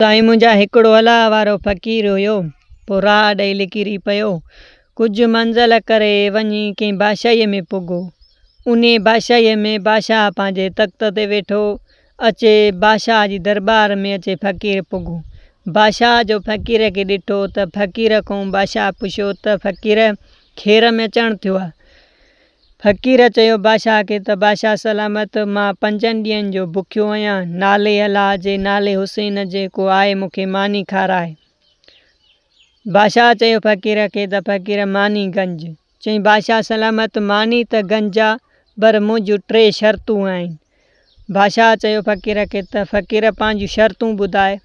سائين منهنجا هڪڙو الله وارو فقير هيو، پوء راهه ڏئي لڪيري پيو. ڪجهه منزل ڪري وڃي ڪنهن بادشاهيء ۾ پڳو. انهيء بادشاهيء ۾ بادشاهه پنهنجي تخت تي ويٺو. اچي بادشاهه جي درٻار ۾ اچي فقير پڳو. بادشاهه جو فقير کي ڏٺو ته فقير کان بادشاهه پڇيو ته فقير خير ۾ اچڻ ٿيو آ؟ فقير چيو بادشاهه کي ته بادشاهه سلامت مان پنجن ڏينهن جو بکيو آهيان، نالي الله جي نالي حسين جي ڪو آئي مون کي ماني کارائي. بادشاهه چيو فقير کي ته فقير ماني گنج. چيائين بادشاهه سلامت ماني ته گنج آ پر منهنجون ٽي شرطون آهن. بادشاهه چيو فقير کي ته فقير پنهنجون شرطون ٻڌاء.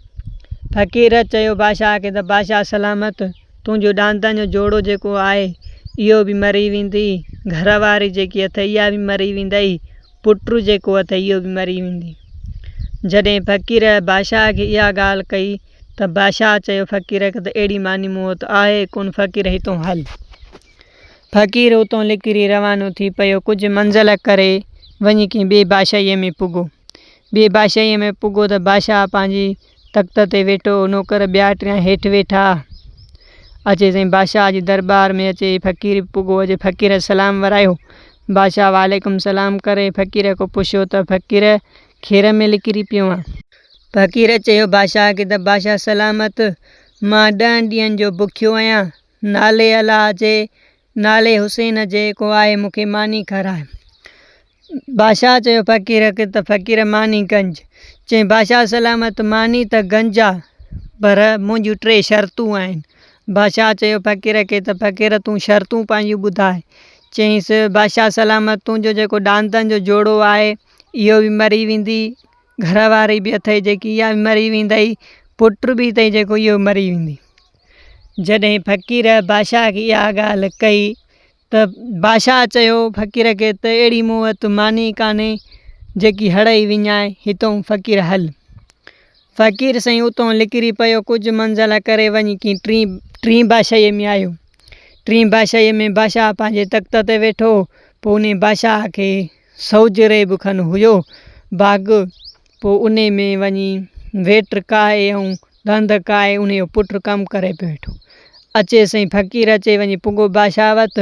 فقير چيو بادشاهه کي ته بادشاهه سلامت تنهنجو ڏاندن جو جوڙو جيڪو آهي اهو به مري ويندي، گهر واري جيڪي اٿئي اها به مري ويندئي، پٽ جيڪو اٿئي اهو به مري ويندي. جڏهن فقير بادشاهه کي اها ڳالهه ڪئي ته بادشاهه چيو فقير کي ته اهڙي ماني مون وٽ آهي ڪونه فقير هتون هل. فقير اتان نڪري روانو ٿي پيو. ڪجهه منزل ڪري وڃي ڪنهن ٻي بادشاهيء ۾ پڳو. ٻي بادشاهيء ۾ پڳو ته بادشاهه پنهنجي تخت تي ويٺو، نوڪر ٻيا ٽيان هيٺ ويٺا. اچي سائين بادشاهه جي درٻار ۾ اچي فقير به پڳو. اچي فقير سلام ورايو. بادشاهه وعليڪم سلام ڪري فقير کان پڇيو ته فقير خير ۾ نڪري پيو آن؟ فقير چيو بادشاهه کي ته بادشاهه سلامت مان ڏهن ڏينهن جو بکيو آهيان. نالي الله جي، نالي حسين جي، ڪو آهي مون کي ماني کارائي. بادشاهه چيو فقير کي ته فقير ماني گنج. چيائين بادشاهه سلامت ماني ته گنج آ پر منهنجون ٽي شرطون آهن. بادشاهه چيو فقير کي ته فقير تون شرطون پنهنجون ٻڌاء. چيائينس بادشاهه سلامت تنهنجو جيڪو ڏاندن جو جوڙو آهي اهو به مري ويندي، گهر واري به اٿئي جيڪي اها به مري ويندئي، پٽ به اٿئي جيڪو اهو به مري ويندي. جڏهن فقير بادشاهه کي اها ڳالهه ڪئي ته بادشاهه چيو فقير کي ته اهڙي مون وٽ ماني ڪانهي جيڪي هڙئي وڃائي هتئون فقير هل. فقير سائين اتئون نڪري پيو ڪجهه منزل ڪري وڃي ڪنهن ٽين ٽين بادشاهيء ۾ آيو. ٽين بادشاهيء ۾ بادشاهه پنهنجي تخت تي ويٺو پوء انهي بادشاهه کي سوجهري به کن هيو باغ پوء انهي ۾ وڃي ويٽر ڪاهي ۽ ڏند ڪاهي انهي جو پٽ ڪم ڪري پيو ويٺو. اچي سائين فقير اچي وڃي پڳو بادشاهه وت.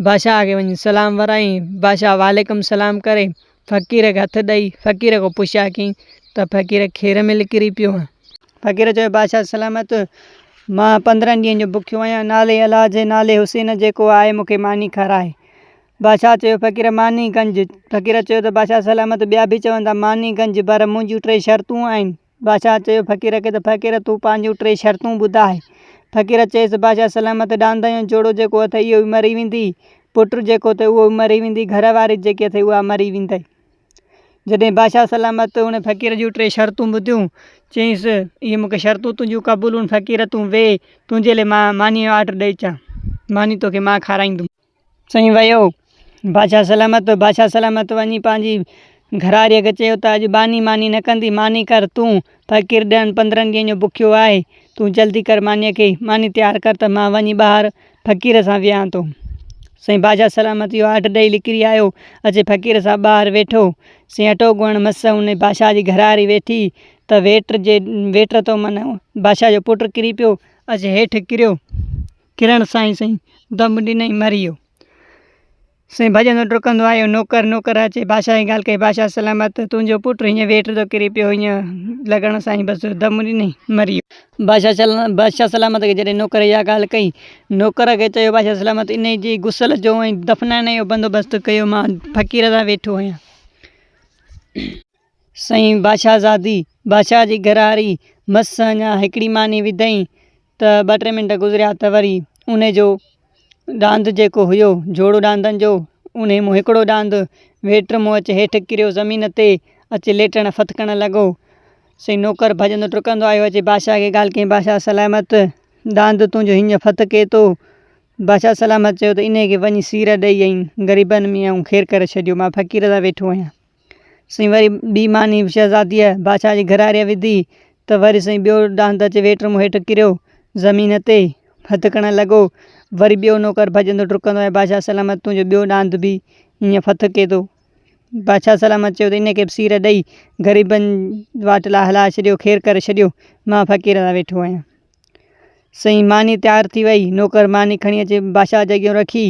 بادشاهه کي وڃي سلام ورائين. بادشاهه وعليڪم سلام ڪري فقير کي هٿ ڏئي فقير کان پڇيا ڪيائين ته فقير خير ۾ نڪري پيو آهين؟ فقير چيو بادشاهه سلامت مان 15 ڏينهن جو بکيو آهيان نالي الله جي نالي حسين جيڪو آهي مون کي ماني کارائي. بادشاهه چيو فقير ماني گنج. فقير چيو ته بادشاهه سلامت ٻيا به چون ٿا ماني گنج پر منهنجون ٽي شرطون آهن. بادشاهه چيو فقير کي ته فقير تون پنهنجون ٽي شرطون ٻڌاء. فقير چيس بادشاهه سلامت ڏاندن جو جوڙو جيڪو اٿئي اهو به مري ويندي، پٽ جيڪو اٿئي اهو به مري ويندي، گهر واري جيڪي اٿئي اها مري ويندئي. جڏهن بادشاهه سلامت ان فقير جون ٽي شرطون ٻڌيون، چيائينس اهي مون کي شرطون تنهنجون قبول هن فقير تون ويهه تنهنجي لاء مان مانيء جو آرڊر ڏئي اچان، ماني توکي مان کارائيندم. سائين ويو. بادشاهه سلامت، بادشاهه سلامت وڃي پنهنجي گهرواريء کي چيو ته اڄ ٻانهي ماني نه ڪندي، ماني ڪر تون، فقير ڏهن 15 ڏينهن جو بکيو آهي، تون جلدي ڪر مانيء کي، ماني تيار ڪر ته مان وڃي ٻاهر فقير سان ويهان ٿو. سائين بادشاهه سلامت اهو آرڊر ڏئي نڪري آيو، اچي فقير سان ٻاهر ويٺو. سائين اٽو ڳوهڻ مس ان بادشاهه جي گهرواري ويٺي ته ويٽر جي ويٽر تان معنيٰ بادشاهه جو پٽ ڪري پيو، اچي هيٺ ڪريو. ڪرڻ سان ئي سائين دم ڏنائين مري ويو. سائين ڀڄندو ڊڪندو آيو نوڪر نوڪر اچي بادشاهه کي ڳالهه ڪئي بادشاهه سلامت تنهنجو پٽ هيئن ويٽ تان ڪري پيو هيئن لڳڻ سان ئي بس دم ڏنائين مري ويو. بادشاهه سلامت کي جڏهن نوڪر اها ڳالهه ڪئي نوڪر کي چيو بادشاهه سلامت انهي جي غسل جو ۽ دفنائڻ جو بندوبست ڪيو مان فقير سان ويٺو آهيان. سائين بادشاهه زادي بادشاهه جي گهرواري مس اڃا هڪڙي ماني وڌائين ته ٻه ٽي منٽ گذريا ته وري انهي جو ڏاند جيڪو هيو جوڙو ڏاندن جو انهي مون هڪڙو ڏاند ويٽر مون اچي هيٺ ڪريو زمين تي اچي ليٽڻ ڦٿڪڻ لڳو. سائين نوڪر ڀڄندو ڊڪندو آيو اچي بادشاهه کي ڳالهه ڪيائين بادشاهه سلامت ڏاند تنهنجو هيئن ڦٿڪي ٿو. بادشاهه سلامت چيو ته انهي کي وڃي سير ڏئي ۽ غريبن ۾ ۽ خير ڪري ڇڏيو مان فقير سان ويٺو آهيان. سائين وري ٻي ماني شهزاديء بادشاهه جي گهرواريء وڌي ته وري سائين ٻيو ڏاند اچي ويٽر مون هيٺ ڪريو زمين تي ڦٿڪڻ لڳو. وري ٻيو نوڪر ڀڄندو ڊڪندو آيو بادشاهه سلامت تنهنجو ٻيو ڏاند به هيئن ڦٿڪي ٿو. بادشاهه سلامت چيو ته ان کي به سير ڏئي غريبن واٽ لاء هلائي ڇڏيو، خير ڪري ڇڏيو، مان فقير سان ويٺو آهيان. سائين ماني تيار ٿي وئي، نوڪر ماني کڻي اچي بادشاهه جي اڳيان رکي،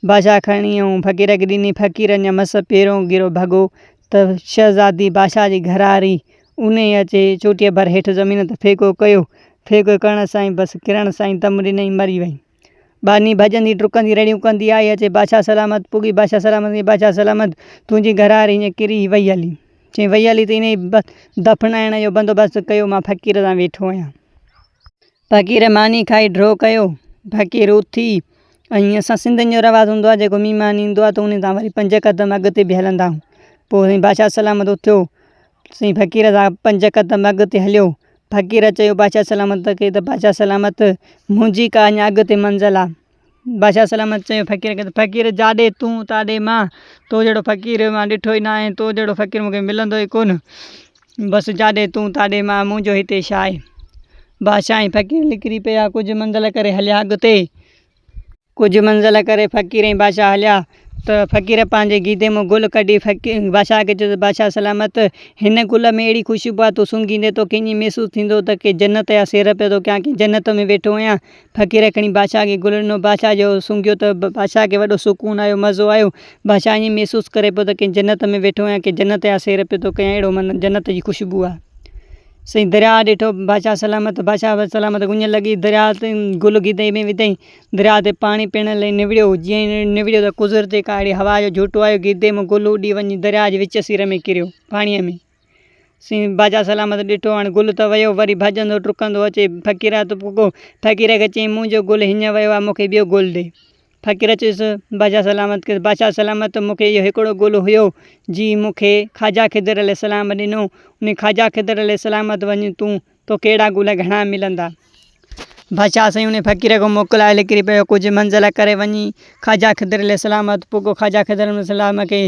بادشاهه کڻي ۽ فقير کي ڏني، فقير اڃا مس پهريون گرو ڀڳو ته شهزادي بادشاهه جي گهرواري انهيء اچي چوٽيء ڀر هيٺ زمين تي ڦيڪو ڪيو، ڦيڪو ڪرڻ سان ئي بس ڪرڻ سان ئي دم ڏنائين مري وئي. ٻانهي ڀڄندي ڊڪندي رڙيون ڪندي آئي اچي بادشاهه سلامت پڳي بادشاهه سلامت ڪيائين بادشاهه سلامت تنهنجي گهرواري هيئن ڪري وئي هلي. چيائين وئي هلي ته انهيء دفنائڻ جو بندوبست ڪيو مان فقير سان ويٺو آهيان. فقير ماني کائي ڍرو ڪيو. فقير اٿي ۽ اسان سنڌين جو رواج هوندو آهي جيڪو مهمان ايندو آهي ته ان سان وري پنج قدم اڳتي به هلندا آهيون. پوء سائين بادشاهه سلامت اٿيو سائين فقير سان پنج قدم اڳتي هليو. فقير چيو بادشاهه سلامت کي ته بادشاهه سلامت منهنجي ڪا اڃا اڳتي منزل آهي. بادشاهه سلامت چيو فقير کي ته فقير جاڏي تون تاڏي مان، تو جهڙو فقير مان ڏٺو ئي ناهي، تو جهڙو فقير مون کي ملندو ئي ڪونه. بس جاڏي تون تاڏي مان، منهنجو هتي ڇا آهي. بادشاهه ۽ فقير نڪري پيا، ڪجهه منزل ڪري هليا اڳتي. ڪجهه منزل ڪري فقير ۽ بادشاهه هليا ته فقير پنهنجي گيدي مان گل ڪڍي بادشاهه کي چيو ته بادشاهه سلامت! هن گل ۾ اهڙي خوشبو آهي، تون سونگهيندين توکي ائين محسوس ٿيندو ته ڪنهن جنت جا سير پيو ٿو ڪيان، ڪنهن جنت ۾ ويٺو آهيان. فقير کڻي بادشاهه کي گل ڏنو. بادشاهه جو سونگهيو ته بادشاهه کي وڏو سڪون آيو، مزو آيو. بادشاهه ائين محسوس ڪري پيو ته ڪنهن جنت ۾ ويٺو آهيان، ڪنهن جنت جا سير پيو ٿو ڪيان، اهڙو معنيٰ جنت جي خوشبو آهي. سائين درياء ڏٺو بادشاهه سلامت، بادشاهه سلامت اڃ لڳي، درياء تي گل گدي ۾ وڌائين، درياء تي پاڻي پيئڻ لاء نوڙيو، جيئن ئي نوڙيو ته قدرتي ڪا اهڙي هوا جو جهوٽو آيو، گدي مان گل اڏي وڃي درياء جي وچ سير ۾ ڪريو، پاڻيء ۾. سائين بادشاهه سلامت ڏٺو هاڻي گل ته ويو، وري ڀڄندو ڊڪندو اچي فقير هٿ پڳو، فقير کي چيائين منهنجو گل هينئن ويو آهي، مون کي ٻيو گل ڏي. فقير چيس بادشاهه سلامت کي، بادشاهه سلامت مون کي اهو هڪڙو گل هيو، جي مون کي خواجه خضر عليه السلام ڏنو، انهي خواجه خضر عليه السلام وٽ وڃ تون، توکي اهڙا گل گهڻا ملندا. بادشاهه سائين انهي فقير کي موڪلائي نڪري پيو، ڪجهه منزل ڪري وڃي خواجه خضر عليه السلام وٽ پڳو، خواجه خضر عليه السلام کي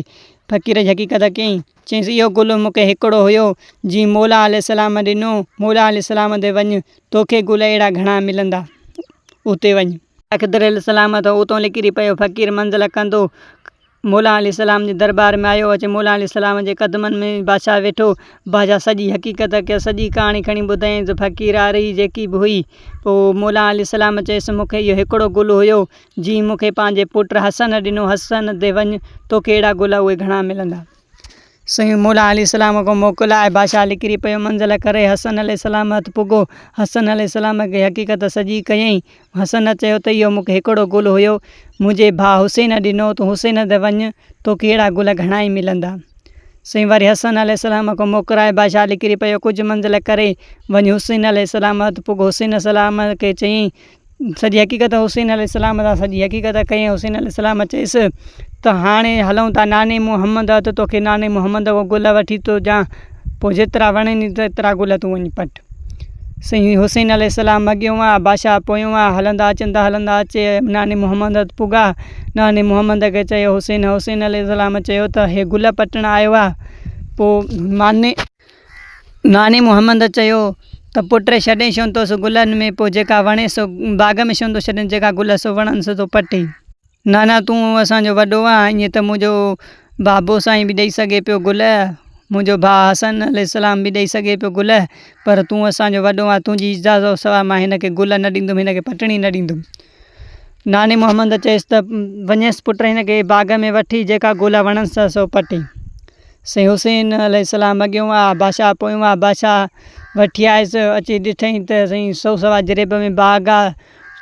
فقير جي حقيقت ڪيائين. چيس اهو گل مون کي هڪڙو هيو، جي مولا عليه السلام ڏنو، مولا عليه السلام تي وڃ، توکي گل اهڙا گهڻا ملندا، اتي وڃ. خضر عليه السلام ته اتان نڪري پيو، فقير منزل ڪندو مولا عليه السلام جي درٻار ۾ آيو، اچي مولا عليه السلام جي قدمن ۾ بادشاهه ويٺو، بادشاهه سڄي حقيقت ڪيس، سڄي ڪهاڻي کڻي ٻڌايائينس، فقير آري جيڪي به هئي، پوء مولا عليه السلام چيس مون کي اهو هڪڙو گل هيو، جي مون کي پنهنجي پٽ حسن ڏنو، حسن تي وڃ، توکي اهڙا گل اهي گهڻا ملندا. سائين مولا عليه السلام کان موڪلائي بادشاهه نڪري پيو منزل ڪري حسن عليه السلام هٿ پڳو. حسن عليه السلام کي حقيقت سڄي ڪيائين. حسن چيو ته اهو مون کي هڪڙو گل هيو، منهنجي ڀاء حسين ڏنو، تون حسين تي وڃ، توکي اهڙا گل گهڻا ئي ملندا. سائين وري حسن عليه السلام کان موڪلائي بادشاهه نڪري پيو ڪجهه منزل ڪري وڃي حسين عليه السلام هٿ پڳو. حسين السلام کي چيائين سڄي حقيقت حسين عليه السلام سان سڄي حقيقت ڪيائين حسين عليه السلام چيس ته هاڻي هلون ٿا ناني محمد وٽ توکي ناني محمد کان گل وٺي ٿو ڏيان پوء جيترا وڻين تيترا گل تون وڃي پٽ سائين حسين عليه السلام اڳيون آ بادشاهه پويون آ هلندا اچندا هلندا اچي ناني محمد وٽ پڳا ناني محمد کي چيو حسين حسين عليه السلام چيو ته هي گل پٽڻ آيو آ پوء ماني ناني محمد چيو ته پٽ ڇڏين ڇونه ٿو سو گلن ۾ پوء جيڪا وڻي سو باغ ۾ ڇونه ٿو ڇڏين جيڪا گل سو وڻن سو ٿو پٽي. نانا تون اسان جو وڏو آن ائين ته منهنجو بابو سائين به ڏئي سگهي پيو گل منهنجو ڀاء حسن عليه السلام به ڏئي سگهي پيو گل پر تون اسان جو وڏو آن تنهنجي اجازت سوا مان هن کي گل نه ڏيندم هن کي پٽڻي نه ڏيندم. ناني محمد چيس ته وڃيس پٽ هن کي باغ ۾ وٺي جيڪا گل وڻنس ته سو پٽي. سائين حسين عليه السلام اڳيون آ بادشاهه پويون آ بادشاهه وٺي آيس اچي ڏٺائين ته سائين سو سوا جريب ۾ باغ آ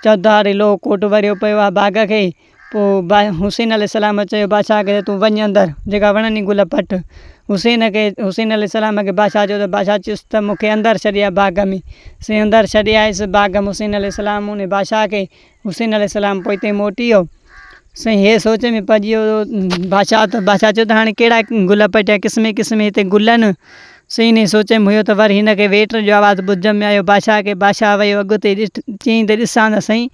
چوڌاري لوهه ڪوٽ وريو پيو آ باغ کي پوء حسين عليه السلام چيو بادشاهه کي ته تون وڃ اندر جيڪا وڻني گل پٽ. حسين کي حسين عليه السلام کي بادشاهه چيو ته بادشاهه چيس ته مون کي اندر ڇڏي آ باغ ۾. سائين اندر ڇڏي آيس باغ ۾ حسين عليه السلام انهي بادشاهه کي حسين عليه السلام پوئتي موٽي ويو. سائين هي سوچ ۾ پئجي ويو بادشاهه ته بادشاهه چيو ته هاڻي ڪهڙا گل پٽيان قسمين قسمين هتي گل آهن. سائين انهي سوچ ۾ هيو ته وري هن کي ويٽر جو آواز ٻڌڻ ۾ آيو بادشاهه کي بادشاهه ويو اڳتي چيائين ته ڏسان ته سائين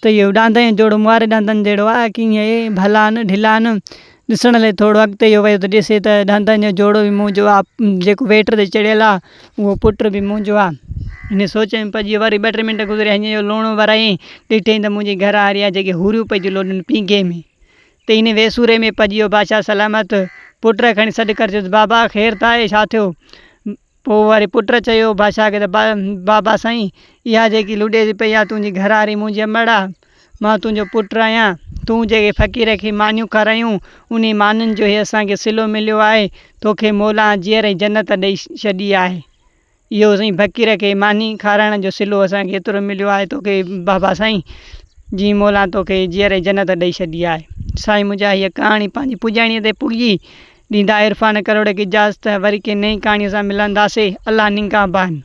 ته اهو ڏاندن جو جوڙو مئاري ڏاندن جهڙو آهي ڪيئن اهي ڀلا نه ڍلا نه ڏسڻ لاء ٿورو اڳتي اهو ويو ته ڏسي ته ڏاندن جو جوڙو به منهنجو آهي جيڪو ويٽر تي چڙهيل آهي اهو پٽ به منهنجو آهي هن سوچ ۾ پئجي ويو وري ٻه ٽي منٽ گذريا هيئن جو لوڻو ورايائين ڏٺائين ته منهنجي گهر واري آهي جيڪي حوريون پئي ٿيون لوڏن پينگهي ۾ ته ان ويسوري ۾ پڄي ويو بادشاهه سلامت. پٽ کي کڻي سڏ ڪري چيس بابا خير ته آهي ڇا ٿيو؟ پوء وري پٽ چيو بادشاهه کي ته بابا سائين اها جيڪي لڏي پئي آ تنهنجي گهر واري منهنجي امڙ آ مان تنهنجو پٽ آهيان تون جيڪي فقير کي مانيون کارايون انهي مانين جو هي اسان کي صلو مليو آهي توکي مولا جيئري جنت ڏئي ڇڏي آهي اهو سائين فقير کي ماني کارائڻ جو صلو اسان کي ايترو مليو آهي توکي بابا سائين جي مولا توکي جيئري جنت ڏئي ڇڏي آهي سائين منهنجا هيء ڪهاڻي پنهنجي پڄاڻيء تي پڳي ڏيندا عرفان ڪروڙ کي اجازت وري ڪنهن نئين ڪهاڻيء سان ملنداسي الله نگهبان.